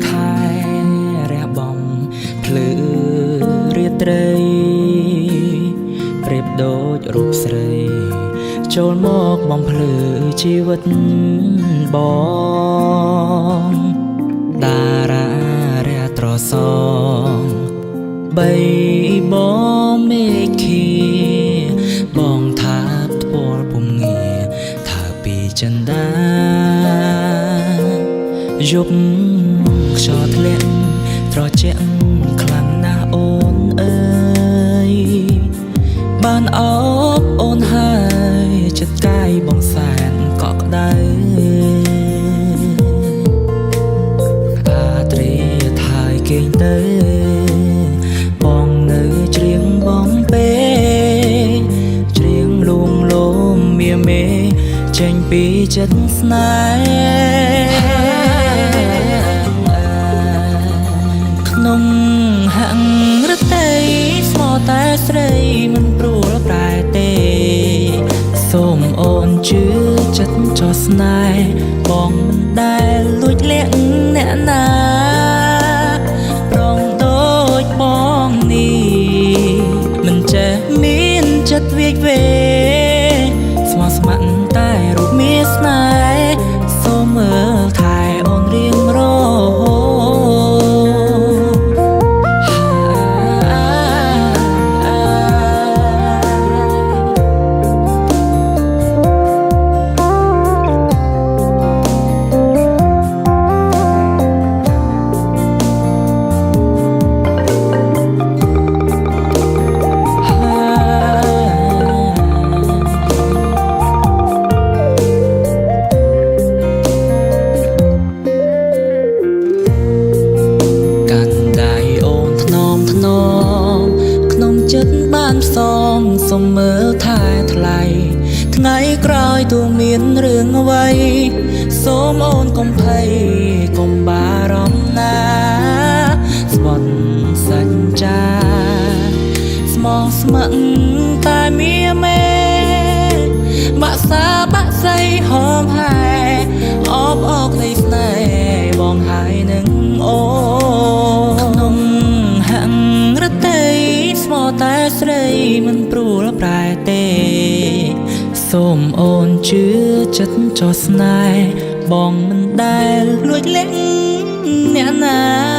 ខែរះបំភ្លឺរាត្រីប្រៀបដូចរូបស្រីចូលមកបំភ្លឺជីវិតបងតារារះត្រសងបីបងមេឃីបងថាបថ្ពាល់ពុំងារថាពីចិន្តាយប់ខ្យល់ធ្លាក់ត្រជាក់ខ្លាំងណាស់អូនអើយបានអបអូនហើយចិត្តកាយបងសែនកក់ក្ដៅអាត្រីថយគេងទៅបងនៅច្រៀងបងពេច្រៀងលួងលោមមាមេចេញពីចិត្តស្នេហ៍ក្នុងហង្រតីស្មោតែស្រីមិនព្រួលប្រែទេសូមអូនជឿចិត្តចោះស្នេហ៍បងមិនដែលលួចលាក់អ្នកណាប្រងដូចបងនេះមិនចេះមានចិត្តវាចវេស្មោះស្ម័គ្រតែរូបមានស្នេហ៍សូមមើលថែអូនរៀងរហូតកាន់ដៃអូនថ្នមថ្នមក្នុងចិត្តបានផ្សងសុំមើលថែថ្លៃថ្ងៃក្រោយទូមានរឿងអ្វីសូមអូនកុំភ័យកុំបារម្ភណាស្បត់សច្ចាស្មោះស្ម័គ្រតែមាមេបាក់សាបាក់សៃហមហែអបអរក្តីស្នេហ៍បងហើយនឹងអូនក្នុងហង្រតីស្មោះតែស្រីមិនព្រួលប្រែទេសូមអូនជឿចិត្តចោះស្នេហ៍បងមិនដែលលួចលាក់អ្នកណា